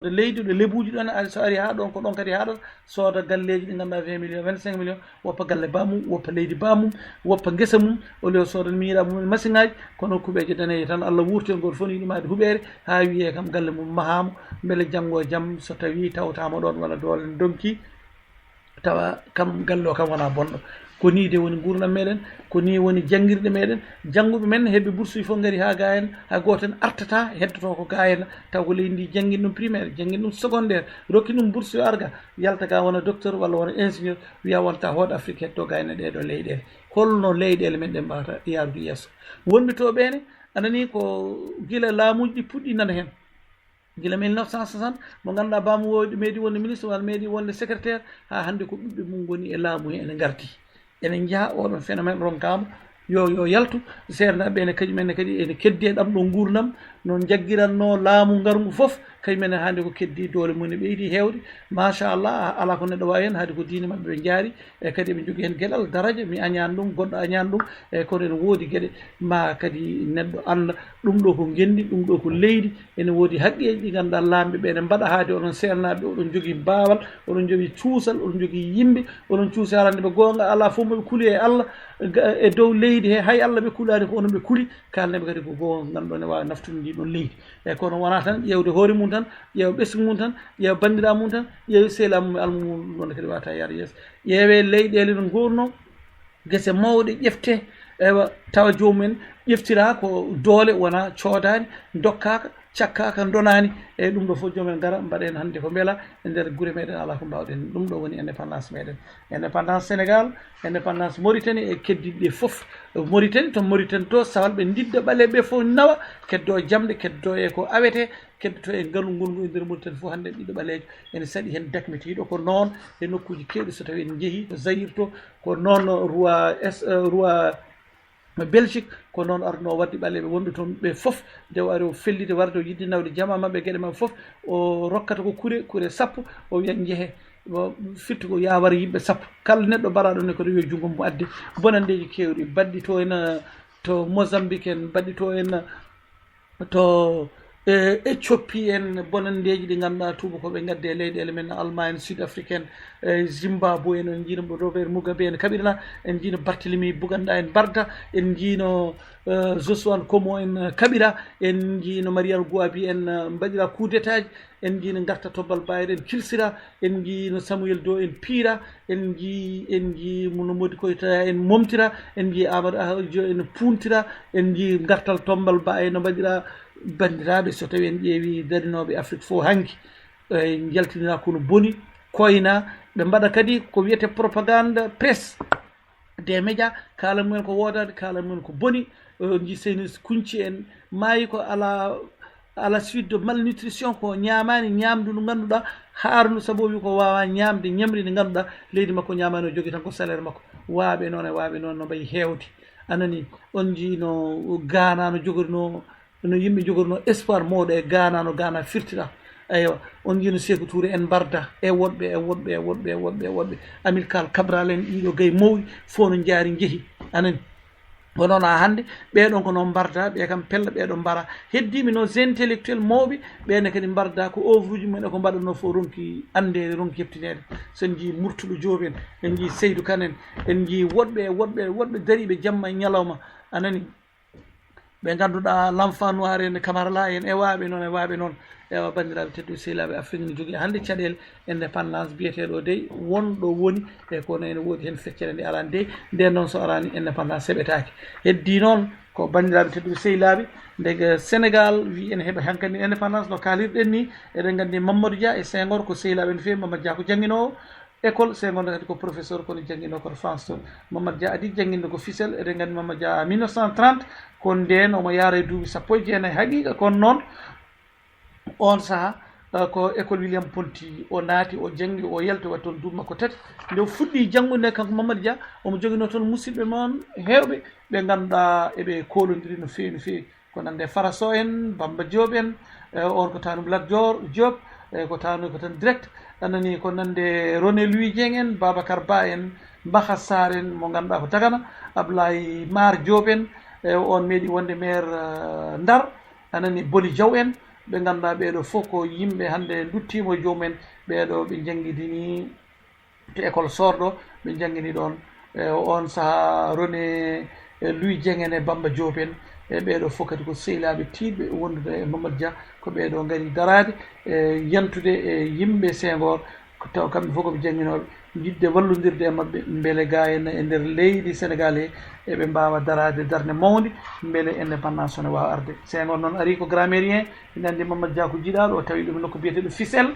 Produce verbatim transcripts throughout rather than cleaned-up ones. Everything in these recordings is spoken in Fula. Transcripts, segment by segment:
Leydi ɗo lebuuji ɗon ari, so ari haa ɗon, ko ɗon kadi haɗata sooda galleeji ɗi ngannduɗaa vingt millions, vingt-cinq millions, woppa galle baamum, woppa leydi baamum, woppa ngesa mum, au lieu sooda miira mum masiŋaaji, kono kuɓeeje daneeje tan. Allah wurti on gooto fof no yiɗi maayde huɓeere, haa wiyee kam galle mum mahaama, mbele janngo e jam so tawii tawtaama ɗoon walla doole ne ndonki, tawa kam galle o kam wonaa bonɗo. Ko nii de woni nguurndam meɗen, ko nii woni janngirɗe meɗen. Jannguɓe men heɓɓe bursuuji fof ngari haa gaa heen, hay gooto heen artataa heddoto ko gaa heen, taw ko leydi ndi janngini ɗum primaire, janngini ɗum secondaire, rokki ɗum bursu yo arga, yalta gaa wona docteur walla wona ingénieur, wiya wonta hood Afrique heddo gaa heen e ɗee ɗoo leyɗeele. Holno leyɗeele men ɗe mbaawata yaarude yeeso? Wonɓe to ɓeene, a nanii ko gila laamuuji ɗi puɗɗi nana heen. Gila mille neuf cent soixante, mo ngannduɗaa baamu woodi meeɗi wonde ministre walla meeɗi wonde secrétaire, haa hannde ko ɓiɓɓe mum ngoni e laamu he, ene ngardi. Ene njaha, oɗon phénomène ronkaama yo, yo yaltu. Seernaaɓe ene kañum enne kadi ene keddi e ɗam ɗo nguurndam, no njaggiranno laamu ngarngu fof, kañum enne hannde ko keddi, doole mum ne ɓeydi heewde. Machallah, alaa ko neɗɗo waawi heen, haade ko diine maɓɓe ɓe njaari, e kadi eɓe njogii heen geɗal, daraja, mi añaani ɗum, goɗɗo añaani ɗum, e kono ene woodi geɗe ma kadi neɗɗo annda. Ɗum ɗo ko ngenndi, ɗum ɗo ko leydi, ene woodi haqqeeji ɗi ngannduɗaa laamɓe ɓe ene mbaɗa haade oɗon seernaaɓe, oɗon njogii baawal, oɗon njogii cuusal, oɗon njogii yimɓe, oɗon cuusi arande ɓe goonga, alaa fof moɓe kuli e Allah, ga-, e dow leydi he, hay Allah ɓe kulaani, ko onon ɓe kuli, kaalneɓe kadi ko goonga, ngannduɗon ne waawi naftude ndi ɗon leydi. E kono wonaa tan ƴeewde hoore mum tan, ƴeewa ɓesngu mum tan, ƴeewa banndiraaɓe mum tan, ƴeewa sehilaaɓe mum e almudɓe mum, ɗum ɗon ne kadi waawata yaade yeeso. Ƴeewee leyɗeele no nguurno, gese mawɗe ƴefte, ewa, tawa joomum en ƴeftira ko doole, wona coodaani, dokkaaka, cakkaaka, ndonaani. E ɗum ɗo fof joomum en ngara mbaɗa heen hannde ko mbela e nder gure meɗen alaa ko mbaawɗen. Ɗum ɗo woni indépendance meɗen. Indépendance Sénégal, indépendance Mauritanie e keddiiɗe ɗe fof. Mauritanie, to Mauritanie to, sawal ɓe ndidda ɓaleeɓe fof nawa, keddo jamɗe, keddo e ko awete, keddoto e ngalu ngol ngu e nder Mauritanie fof hannde ɓiɗɗo ɓaleejo ene saɗi heen dakmitiiɗo. Ko noon e nokkuuji keewɗi so tawii en njehii to Zaïre to, ko noon roi es-, eh, roi Belgique, ko noon arno waɗde ɓaleeɓe wonɓe toon ɓe fof, nde o ari o felliti warde o yiɗde nawde jama maɓɓe geɗe maɓɓe fof, o rokkata ko kure, kure sappo, o wiya njehe, o firti ko yawara yimɓe sappo. Kala neɗɗo mbaɗaɗo ne kadi yo junngo mum adde bonanndeeji keewɗi, baɗɗi to en, eh, to Mozambique en, baɗɗi to en, to, e Éthiopie en, bonanndeeji ɗi ngannduɗaa tuubakooɓe ngadde e leyɗeele men, Allemagne, Sud Afrique en, e Zimbabwe en, en njiino Robert Mugabe en kaɓirla, en njiino Barthélemy Buganda en mbarda, en njiino, eh, Josuan Komo en kaɓira, en njiino Marial Gouabi en, eh, mbaɗira coup d'état ji, en njiino ngarta to Balbayre en kilsira, en njiino Samuel Doe en piira, en njii, en njii no Modi Koyta en momtira, en njii Amadou Ahadjo en puuntira, en njii ngartal Tombal Ba e no mbaɗira. Banndiraaɓe, so tawii en ƴeewii darinooɓe Afrik fof hanki, e njaltinira kono boni, koyna, ɓe mbaɗa kadi ko wiyetee propagande presse, des médias, kaala mumen ko woodaani, kaala mumen ko boni. O njii Seyni Kunci en maayi ko ala, ala suite de malnutrition, ko ñaamaani ñaamdu ndu ngannduɗaa haarndu, sabu o wi ko waawaa ñaamde ñamri ndi ngannduɗaa leydi makko ñaamaani, o jogii tan ko salaire makko. Waaɓe noon e waaɓe noon no mbayi heewde. A nanii, on njii no Ghana no jogornoo, no yimɓe jogornoo espoir mawɗo e Ghana, no Ghana firtira. Eywa, on njii no Seeku Tuure en mbarda e woɗɓe, e woɗɓe, e woɗɓe, e woɗɓe, e woɗɓe. Amilcar Cabral en, ɗiɗo gay mawɗi, fof no njaari njehi. A nanii? Ko noon haa hannde, ɓee ɗoon ko noon mbarda, ɓee kam pella, ɓee ɗoon mbara. Heddiiɓe noon intellectuel mawɓe, ɓee ne kadi mbarda ko œuvre uji mumen e ko mbaɗatnoo fof ronki anndeede, ronki heɓtineede. So en njii Murtuɗo Joob en, en njii Seydu Kan en, en njii woɗɓe e woɗɓe e woɗɓe dariiɓe jamma e ñalawma. A nanii? Ɓe ngannduɗaa L'Enfant Noir en, Camara La en, e waaɓe noon, e waaɓe noon. Ewa, banndiraaɓe tedduɓe, sehilaaɓe, Afrik ne jogii hannde caɗeele indépendance biyeteeɗo dey won ɗo woni, e kono ene woodi heen feccere nde araani dey. Nden noon so araani indépendance heɓetaake. Heddii noon ko banndiraaɓe tedduɓe, sehilaaɓe, ndege Sénégal wi ene heɓa hankadi indépendance no kaalirɗen ni. Eɗen nganndi Mamadou Dia e Senghor ko sehilaaɓe no feewi. Mamadou Dia ko jannginoowo école, Senghor kadi ko professeur, kono jannginoo ko France to. Mamadou Dia adii jannginde ko Fissel. Eɗen nganndi Mamadou Dia mille neuf cent trente, ko ndeen omo yaara e duuɓi sappo e jeenayi haqiiqa, kono noon oon sahaa, eh, ko école William Ponty o naati, o janngi, o yalti, o waɗi toon duuɓi makko tati. Nde o fuɗɗii janngude kanko Mamadou Dia, omo joginoo toon musidɓe mum heewɓe ɓe ngannduɗaa eɓe koolondiri no feewi, no feewi. Ko nande Fara Sow en, Bamba Diop en, eh, on ko taanum Lat Dior Diop, eh, ko taanum ko tan direct. A nanii, ko nande René Louis Dieng en, Babacar Ba en, Baxa Sarr en, mo ngannduɗaa ko Dagana, Ablaye Mar Diop en, eh, on meeɗi wonde maire, eh, Ndar. A nanii, Boli Diaw en, ɓe ngannduɗaa ɓeeɗo fof ko yimɓe hannde nduttiima e joomum en, ɓeeɗo ɓe njanngidini to école Sorɗo, ɓe njanngini ɗoon. E on sahaa, René, e Louis Dieng en e Bamba Diop en, e ɓeeɗo fof kadi ko sehilaaɓe tiiɗɓe wondude e Mamadou Dia, ko ɓeeɗo ngari daraade e yantude e yimɓe Senghor, ko taw kamɓe fof ko ɓe jannginooɓe, yiɗde wallondirde e maɓɓe, mbele gaa en e nder leydi Senegaal he, eɓe mbaawa daraade darnde mawnde, mbele indépendance ne waawa arde. Senghor noon ari ko grammairien, ene anndi Mamadou Dia ko jiɗaaɗo, o tawi ɗum e nokku biyeteeɗo Fissel,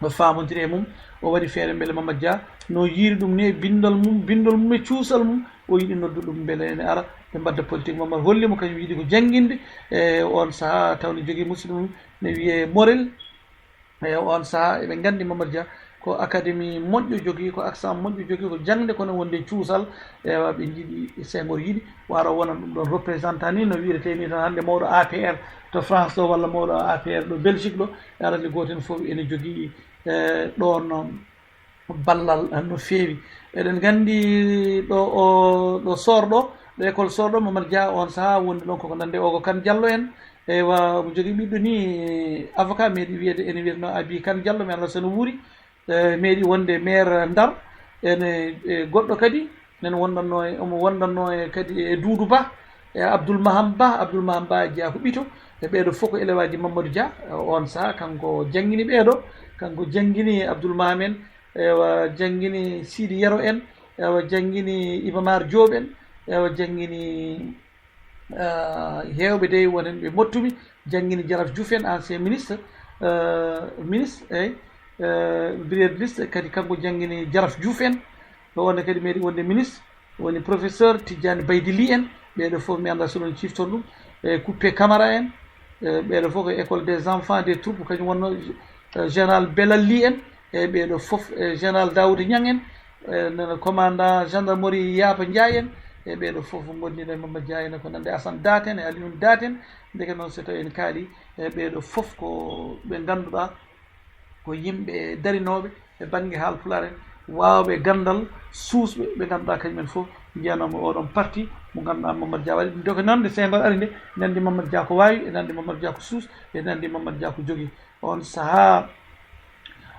o faamondiri e mum, o waɗi feere mbele Mamadou Dia no yiiri ɗum ni e binndol mum, binndol mum e cuusal mum, o yiɗi noddu ɗum mbele ene ara, ɓe mbadda politique. Mamadou holli mo kañum yiɗi ko jannginde, e on sahaa taw ne jogii musidɗo mum ne wiyee Morel. E on sahaa, eɓe nganndi Mamadou Dia ko académie moƴƴo jogii, ko accent moƴƴo jogii, ko jaŋde, kono wonde cuusal. Ewa, ɓe njiɗi, Senghor yiɗi, waro wona ɗum ɗon représentant ni, no wiretee ni tan hannde mawɗo A P R to France ɗo, walla mawɗo A P R ɗo Belgique ɗo. Aɗa anndi gooto heen fof ene jogii, e, ɗoon ballal, e, no feewi. Eɗen nganndi ɗo o, ɗo Sorɗo, ɗo école Sorɗo, Mamadou Dia on sahaa wondi ɗon koko nande Ogo Kane Diallo en. Ewa, omo jogii ɓiɗɗo ni, avocat, meeɗi wiyeede, ene wiyeteno Abi Kane Diallo, mi anndaa so no wuuri. E, meeɗi wonde maire Ndar, ene, e, goɗɗo kadi, ene wondanno e, omo wondanno e kadi e Doudou Ba, e Abdoul Maham Ba, Abdoul Maham Ba e jeyaa ko ɓito, e ɓeeɗo fof ko élève aji Mamadou Dia. E, on sahaa, kanko janngini ɓeeɗo, kanko janngini Abdoul Maham en, ewa, janngini Sidi Yero en, ewa, janngini Iba Mar Diop en, ewa, janngini, ah, heewɓe dey won heen ɓe mottumi, janngini Jaraf Diouf en, ancien ministre, eh, ministre, eyi, eh, brigade liste, kadi kanko janngini Jaraf Diouf en, ɗo wonde kadi meeɗi wonde ministre, woni professeur Tidjani Baydi Ly en, ɓeeɗo fof mi anndaa so ɗon cifton ɗum, e Coupé Camara en, e ɓeeɗo fof ko école des enfants des troupes, kañum wonno, eh, général Belal Ly en, e ɓeeɗo fof, e général Daouda Niang en, e nana commandant gendarmerie Yaba Ndiaye en, e ɓeeɗo fof mbonndino e Mamadou Dia en, ko nande Assane Daten e Alioune Daten. Ndeke noon, so tawi en kaali, e ɓeeɗo fof ko ɓe ngannduɗaa ko yimɓe darinooɓe e bannge Haalpulaar en, waawɓe ganndal, suusɓe, ɓe ngannduɗaa kañum en fof njeyanooɓe oɗon parti mo ngannduɗaa Mamadou Dia waɗi ɗum. Ndeke noon, nde Senghor ari nde, nandi Mamadou Dia ko waawi, e nandi Mamadou Dia ko suus, e nandi Mamadou Dia ko jogii. On sahaa,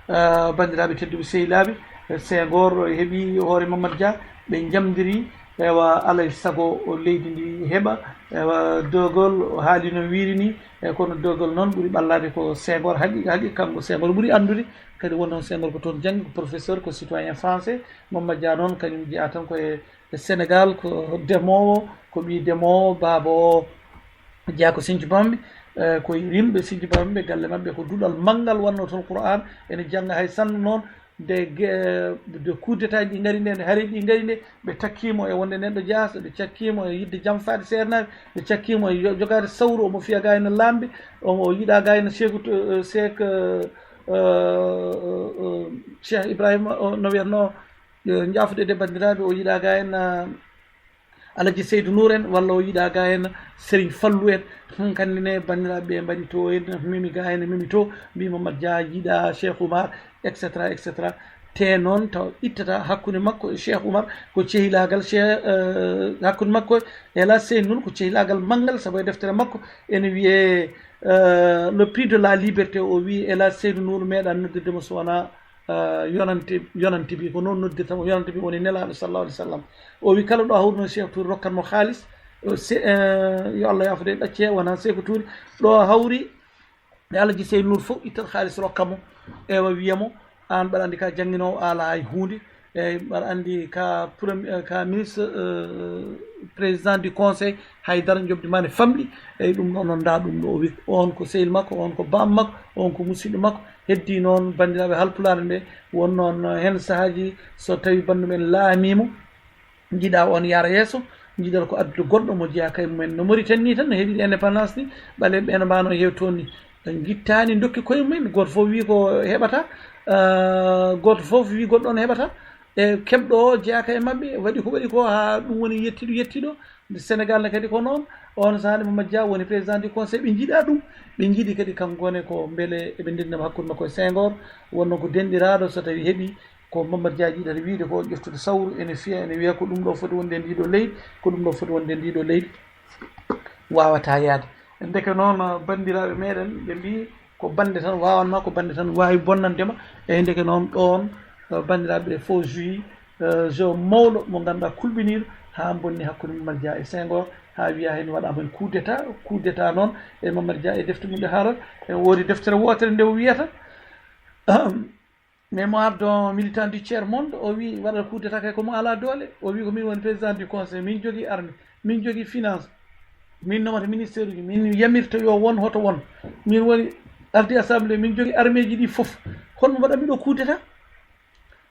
eh, banndiraaɓe tedduɓe, sehilaaɓe, eh, Senghor heɓi hoore Mamadou Dia, ɓe njamndiri, ewa, alay sago o leydi ndi heɓa, ewa, De Gaulle o haali no wiiri ni, e kono De Gaulle noon ɓuri ɓallaade ko Senghor, haqiiqa, haqiiqa, kanko Senghor ɓuri anndude, kadi won noon Senghor ko toon janngi, ko professeur, ko citoyen français. Mamadou Dia noon kañum jeyaa tan ko e, e Sénégal, ko demoowo, ko ɓii demoowo, baaba o jeyaa ko Sinthiou Bambi, eh, ko yimɓe Sinthiou Bambi, galle maɓɓe ko duɗal manngal, wannoo toon Qur'an, ene jannga hay sanne noon, nde ge-, nde coup d'état ji ɗi ngari nde, nde hari ɗi ngari nde, ɓe takkii mo e wonde neɗɗo jaaso, ɓe cakkii mo e yiɗde jamfaade seernaaɓe, ɓe cakkii mo e yo-, jogaade sawru, omo fiya gaa ene laamɓe, omo, o yiɗaa gaa ene Seeku, eh, Seek, eh, eh, eh, Cheikh Ibrahima, o, no wiyatnoo, eh, njaafude de banndiraaɓe, o yiɗaa gaa ene, ah, Alaji Seydou Nour en, walla o yiɗaa gaa en Serigne Fallou en. Hum, kandi ne banndiraaɓe ɓe mbaɗi to en, memi gaa en, memi to, mbi Mamadou Dia yiɗaa Cheikh Oumar, et cetera, et cetera. Te noon taw ittata hakkunde makko e Cheikh Oumar ko cehilaagal Che-, eh, hakkunde makko e El Hadj Seydou Nour ko cehilaagal manngal, sabu e deftere makko ene wiyee, eh, Le Prix de la Liberté, o wii El Hadj Seydou Nour meeɗaa noddirde mo so wonaa, eh, yonante, yonante bi, ko noon noddirta mo, yonante bi woni Nelaaɗo sallallahu alaihi wasallam. O wi kala ɗo hawruno Cheikh Touré rokkan mo haalis, o se-, eh, yo Allah yaafo de ɗaccee, wona Seeku Touré. Ɗo hawri e Alaji Seydou Nour fof ittat haalis rokka mo, ewa wiya mo, aan mbaɗa anndi ka jannginoowo ala hay huunde, eyi mbaɗa anndi ka premi-, eh, ka ministre, eh, président du conseil, hay dara njoɓdi ma ne famɗi, eyi ɗum ɗo noon nda ɗum ɗo o wi, on ko sehil makko, on ko baam makko, on ko musidɗo makko, heddi noon banndiraaɓe Haalpulaar ɓe, won noon heen sahaaji so tawi banndum en laamiima, njiɗa on yaara yeeso, njiɗal ko addude goɗɗo mo jeyaa kay mumen. No Mauritanie ni tan no heɓi indépendance ni, ɓaleeɓe ɓe no mbaano yeew toon ni. Ɓe ngittaani ndokki koye mumen, gooto fof wi ko heɓata, ah, gooto fof wi goɗɗo on heɓata. E keɓɗo o jeyaa kay maɓɓe, waɗi ko waɗi ko haa ɗum woni yettiiɗo, yettiiɗo. Nde Sénégal ne kadi ko noon, on sahaa nde Mamadou Dia woni président du conseil, ɓe njiɗa ɗum, ɓe njiɗi kadi kanko ne ko mbele eɓe ndenndina hakkunde makko e Senghor, wonno ko denɗiraaɗo so tawi heɓi ko Mamadou Dia yiɗata wiide ko ƴeftude sawru, ene fiya, ene wiya ko ɗum ɗo foti wonde e ndiɗo leydi, ko ɗum ɗo foti wonde e ndiɗo leydi, wawata yaade. Ndeke noon, banndiraaɓe meɗen, ɓe mbii ko bannde tan waawan ma, ko bannde tan waawi bonnande ma. Eyi, ndeke noon ɗoon, banndiraaɓe, fof jui jeu mawɗo mo ngannduɗaa kulɓiniiɗo haa bonni hakkunde Mamadou Dia e Senghor, haa wiya heen waɗaama heen coup d'état. Coup d'état noon, e Mamadou Dia e defte mum ɗe haalata, e woodi deftere wootere nde o wiyata, mémoire d'un militant du tiers monde, o wi waɗata coup d'état kay ko mo alaa doole. O wi ko min woni président du conseil, min jogii armée, min jogii finance, min nomata ministère uji, min yamirta yo won hoto won, min woni ardi assemblée, min jogii armée ji ɗi fof. Honmo mbaɗa miɗo coup d'état?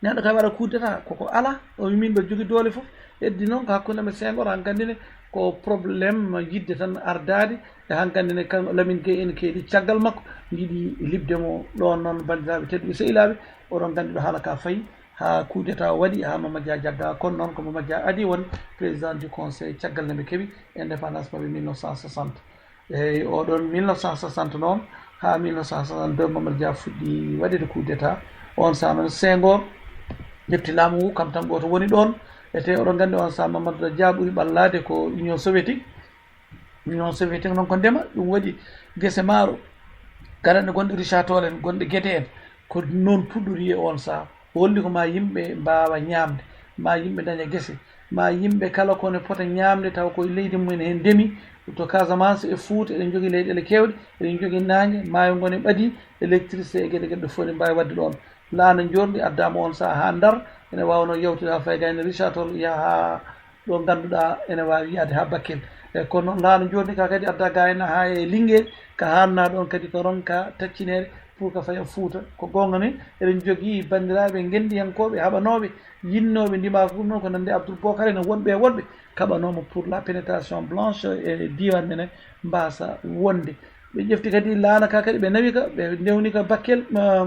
Neɗɗo kay waɗa coup d'état koko alaa. O wi min mbaɗa jogii doole fof. Heddi noon ko hakkunde men Senghor, hankandi ne ko problème yidde tan ardaade. E hankandi ne kan Lamine Gueye en keedi caggal makko, njiɗi liɓde mo ɗoon. Noon, banndiraaɓe tedduɓe sehilaaɓe, oɗon nganndi ɗo haala ka fayi, haa coup d'état o waɗi, haa Mamadou Dia jagga. Kono noon ko Mamadou Dia adi won président du conseil caggal nde ɓe keɓi indépendance maɓɓe mille neuf cent soixante. Eyi, oɗon mille neuf cent soixante noon haa mille neuf cent soixante-deux, Mamadou Dia fuɗɗi waɗude coup d'état. On sahaa noon Senghor ƴetti laamu ngu, kam tan gooto woni ɗoon. E te oɗon nganndi on sahaa Mamadou Dia ɓuri ɓallaade ko Union soviétique. Union soviétique noon ko ndema, ɗum waɗi gese maaro, gaɗanɗe gonɗe Richard Toll en, gonɗe Guédé en, ko noon puɗɗori e on sahaa. O holli ko ma yimɓe mbaawa ñaamde, ma yimɓe ndaña gese, ma yimɓe kala ko ne pota ñaamde tawa koye leydi mumen heen ndemi. To Casamance e Fuuta eɗen njogii leyɗeele keewɗe, eɗen njogii naange, maayo ngo ne ɓadii, électricité e geɗe geɗe ɗo fof eɗen mbaawi waɗde ɗoon. Laana njoorndi addaama on sahaa haa Ndar, ene waawnoo yawtude haa Fayga, ene Richard Toll yaha haa ɗo ngannduɗaa ene waawi yahde haa Bakel. E kono laana njoorndi ka kadi adda ga en haa e Linguère, ka haannaa ɗoon kadi ko ronka taccineede pour que fayan Fuuta. Ko goonga ni, eɗen njogii banndiraaɓe ngenndiyankooɓe, haɓanooɓe, yinnooɓe ndimaagu ɗum noon, ko nande Abdoul Bokar en e woɗɓe e woɗɓe kaɓanooma pour la pénétration blanche e diiwaan men, mbaasa wonde. Ɓe ƴefti kadi laana ka kadi, ɓe nawi ka, ɓe ndewni ka Bakel, ah,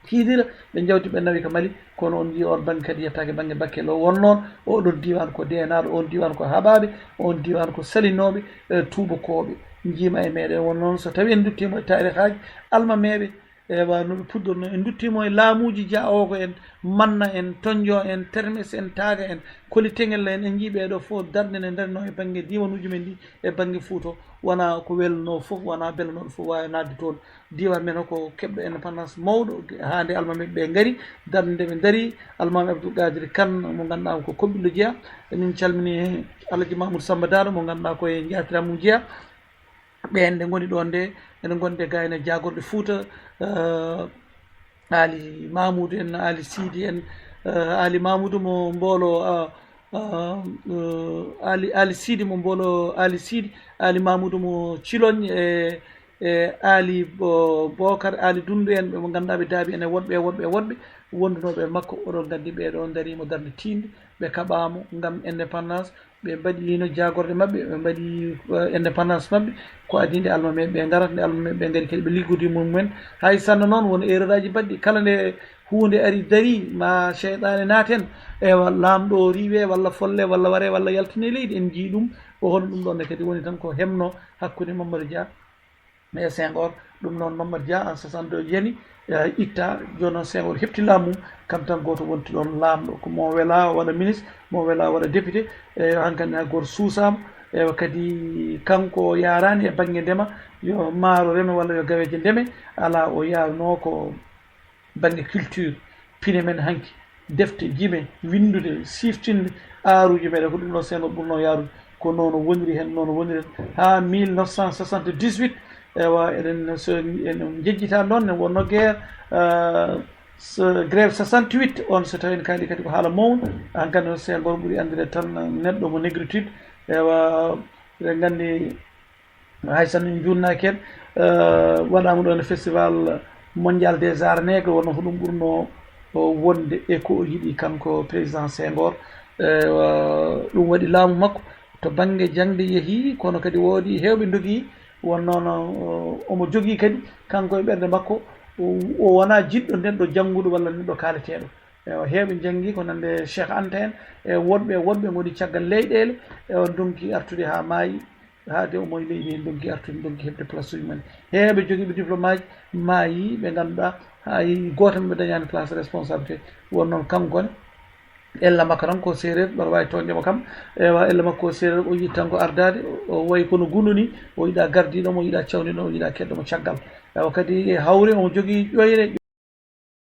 Kidira, ɓe njawti ɓe nawi ka Mali. Kono on njii on bannge kadi yettaaki bannge Bakel o won noon, oɗon diiwaan ko deenaaɗo, on diiwaan ko haɓaaɓe, on diiwaan ko salinooɓe, e tuubakooɓe. Njiima e meɗen won noon, so tawi en nduttiima e taarihaaji almameeɓe, ewa, no ɓe puɗɗorno, en nduttiima e laamuuji Dia Ogo en, Manna en, Tondio en, Termes en, Taaga en, Koli Teŋella en, en njii ɓee ɗoo fof darnde nde ndarinoo e bannge diiwanuuji men ɗi, e bannge Fuuta, wonaa ko welnoo fof, wonaa belanooɗo fof waawi naatde toon. Diiwaan men o ko keɓɗo indépendance mawɗo, haa nde almameeɓe ɓe ngari, darnde nde ɓe ndari, almaami Abdoul Qadir Kane mo ngannduɗaa ko Koɓillo Jeyaa, emin calmini Alhaji Mamoudou Samba Daro mo ngannduɗaa ko e njaatiraaɗo mum Jeyaa. Ɓeen nde ngoni ɗoon nde, ene ngondi ga ene jaagorɗe Fuuta, eh, Aali Mamoudou en, Aali Siidi en, eh, Aali Mamoudou mo Mboolo, eh, eh, eh, Aali, Aali Siidi mo Mboolo, Aali Siidi, Aali Mamoudou mo Ciloñ, e, e Aali Bo-, Bokar, Aali Dundu en, ɓe mo ngannduɗaa ɓe daabi ene woɗɓe, e woɗɓe, e woɗɓe wondunooɓe e makko. Oɗon nganndi ɓee ɗoo ndariima darnde tiiɗnde, ɓe kaɓaama ngam indépendance, ɓe mbaɗiino jaagorɗe maɓɓe, ɓe mbaɗi, eh, indépendance maɓɓe, ko adii nde almameeɓe ɓe ngarata, nde almameeɓe ɓe ngari kadi ɓe liggodii mum en. Hay sanno noon won erreur aji mbaɗɗi, kala nde huunde ari darii, ma seyɗaane naat heen, ewa, laamɗo o riiwe, walla folle, walla ware, walla yaltine leydi, en njii ɗum. Ko hono ɗum ɗoon ne kadi woni tan ko heɓnoo hakkunde Mamadou Dia e Senghor. Ɗum noon Mamadou Dia en soixante-deux yani, eh, itta, jooni noon Senghor heɓti laamu, kam tan gooto wonti ɗoon laamɗo. Ko mo welaa o waɗa ministre, mo welaa o waɗa député, e hankandi hay gooto suusaama. Ewa, kadi kanko o yaaraani e bannge ndema, yo maaro reme walla yo gaweeje ndeme, alaa, o yaarunoo ko bannge culture, pine men hanki, defte, jime, winndude, siftinde aaruuji meɗen, ko ɗum ɗoo Senghor ɓurnoo yaarude. Ko noon o woniri heen, noon o woniri heen haa mille neuf cent soixante-dix-huit. Ewa, eɗen so en njejjitaa noon, ne wonnoo guerre, eh, so grève soixante-huit, on so tawii en kaali kadi ko haala mawɗo, hankandi noon Senghor ɓuri anndirde tan neɗɗo mo négritude. Ewa, eɗen nganndi, hay so en njuutnaaki heen, eh, waɗaama ɗoon e festival mondial des arts nègres, wonno ko ɗum ɓurnoo o wonde e ko o yiɗi kanko président Senghor. Eh, wa-, ɗum waɗi laamu makko to bannge jaŋde yehi, kono kadi woodi heewɓe ndogii, won noon, o, omo jogii kadi kanko e ɓernde makko, o, o wonaa jiɗɗo neɗɗo jannguɗo walla neɗɗo kaaleteeɗo. Ewa, heewɓe njanngi ko nande Cheikh Anta en, e woɗɓe, woɗɓe ngoni caggal leyɗeele, ewa, ndonki artude haa maayi, haa de omo e leydi heen, ndonki artude, ndonki heɓde place uji mum en. Heewɓe jogiiɓe diplôme aji maayi, ɓe ngannduɗaa hay gooto maɓɓe dañaani place responsabilité. Won noon kanko ne, Ella makko tan ko seereer, mbaɗa waawi tooñde mo kam. Ewa, ella makko ko seereer, o yiɗi tan ko ardaade, o wayi kono gunnu ni, o yiɗa gardiiɗo mo, o yiɗa cawniɗo mo, o yiɗa keɗɗo mo caggal. Ewa, kadi e hawre omo jogii ƴoyre.